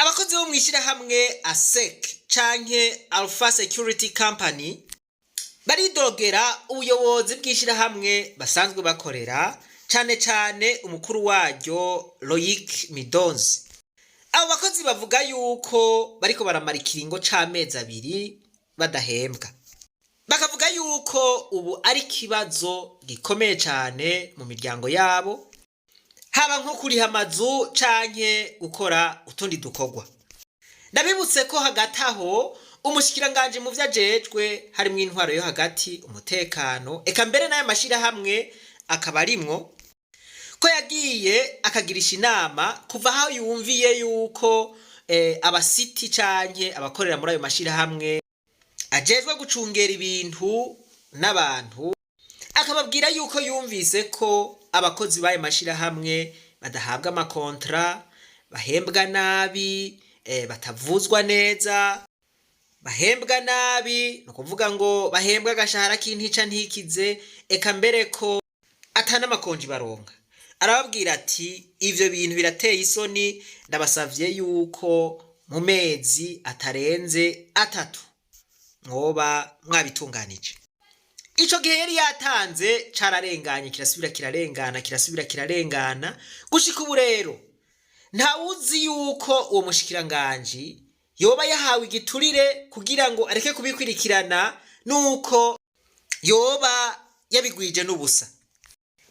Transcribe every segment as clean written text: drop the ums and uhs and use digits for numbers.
Abakozi bo mw'ishyirahamwe ASEC canke Alpha Security Company baridogera ubuyobozi bw'ishyirahamwe basanzwe bakorera, cane cane umukuru waryo Loic Midonzi. Abo bakozi bavuga yuko bariko baramara ikiringo c'amezi 2 badahembwa, bakavuga yuko ubu ari ikibazo gikomeye cane mu miryango yabo, haba nko kuriha amazu canke gukora utundi dukorwa. Ndabibutse ko hagati aho umushikiranganji mu vyo ajejwe harimwo intwaro yo hagati, umutekano, eka mbere n'aya mashirahamwe akaba arimwo, ko yagiye akagirisha inama kuva aho yumviye yuko abasiti canke abakorera muri ayo mashirahamwe ajejwe gucungera ibintu n'abantu, akababwira yuko yumvise ko abakozi b'ayo mashirahamwe badahabwa amakontra, bahembwa nabi, batavuzwa neza, bahembwa nabi, ni ukuvuga ngo bahembwa agashahara k'intica ntikize, eka mbere ko ata n'amakonji baronka. Arababwira ati: "Ivyo bintu birateye isoni, ndabasavye yuko mu mezi atarenze 3 mwoba mwabitunganije." Ico gihe yari yatanze cararenganye, kirasubira kirarengana, kirasubira kirarengana, gushika ubu rero ntawuzi yuko uwo mushikiranganji yoba yahawe igiturire kugira ngo areke kubikurikirana, nuko yoba yabigwije n'ubusa.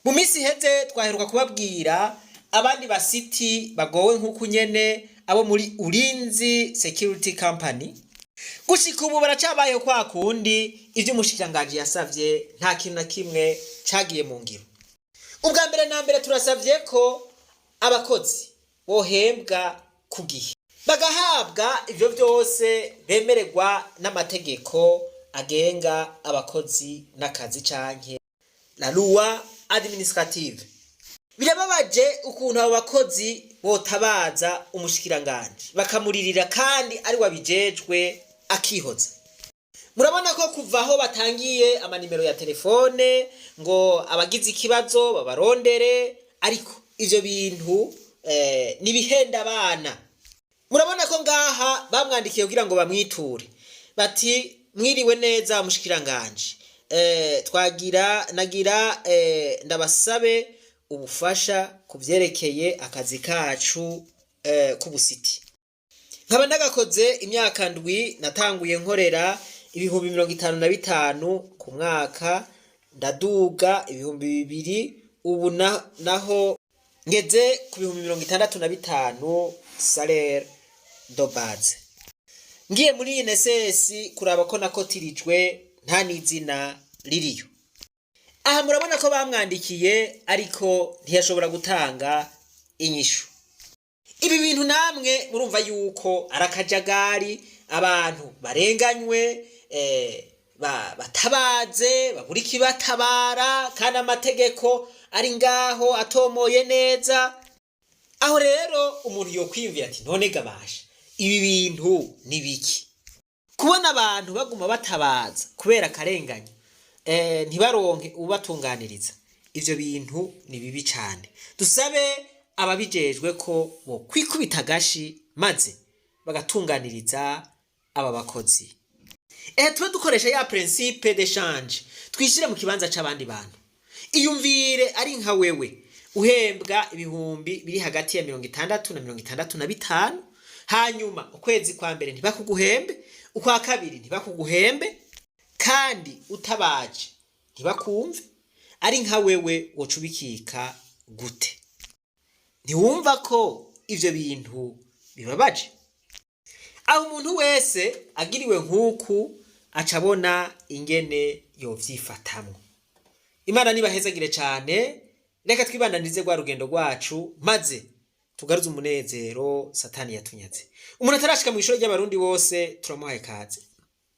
Mu minsi iheze twaheruka kubabwira abandi basiti bagowe nk'uku nyene, abo muri Ulinzi Security Company. Gushika ubu baracabayeho kwa kundi. Ivyo umushikiranganji yasavye nta kintu na kimwe cagiye mu ngiro. Ubwa mbere na mbere turasavye ko abakozi bohembwa ku gihe, bagahabwa ivyo vyose bemererwa n'amategeko agenga abakozi n'akazi canke la loi administrative. Birababaje ukuntu abo bakozi botabaza umushikiranganji bakamuririra kandi ari wabijejwe akihoza. Murabona ko kuva aho batangiye amanimero ya telefone ngo abagize ikibazo babarondere, ariko ivyo bintu nibihenda abana. Murabona ko ngaha bamwandikiye kugira ngo bamwiture, bati: "Mwiriwe neza mushikiranganje, twagira nagira ndabasabe ubufasha ku vyerekeye akazi kacu k'ubusiti. Nkaba ndagakoze imyaka 7. Natanguye nkorera 55,000 ku mwaka, ndaduga 2000, ubu naho ngeze ku 65,000 salaire de base. Ngiye muri INSS kuraba ko nakotirijwe, nta n'izina ririyo." Aha murabona ko bamwandikiye, ariko ntiyashobora gutanga inyishu. Ibi bintu namwe murumva yuko ari akajagari, abantu barenganywe, batabaze babura ikibatabara kandi amategeko ari ngaho atomoye neza. Aho rero umuntu yokwiyumvira ati: "None gabasha, ibi bintu ni biki?" Kubona abantu baguma batabaza kubera akarengane, ntibaronke ubatunganiriza, ivyo bintu ni bibi cane. Dusabe ababijejwe ko bo kwikubita agashi maze bagatunganiriza aba bakozi. Ehe, tube dukoresha ya principe d'échange, twishire mu kibanza c'abandi bantu. Iyumvire ari nka wewe uhembwa ibihumbi biri hagati ya 60 na 65, hanyuma ukwezi kwa mbere ntibakuguhembe, ukwa kabiri ntibakuguhembe, kandi utabaje ntibakumve. Ari nka wewe woca ubikika gute? Ntiwumva ko ivyo bintu bibabaje? Aho umuntu wese agiriwe nk'uku aca abona ingene yovyifatamwo. Imana nibahezagire cane. Reka twibandanize rwa rugendo rwacu maze tugaruze umunezero Satani yatunyaze. Umuntu atarashika mw'ishuri ry'Abarundi bose turamuhaye kaze.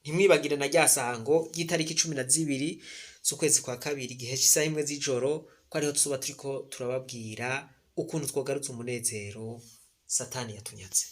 Ntimwibagire na rya sango ry'itariki 12 z'ukwezi kwa kabiri, igihe cy'isaha 1 z'ijoro, ko ariho tuzoba turiko turababwira ukuntu twogarutse umunezero Satani yatunyaze.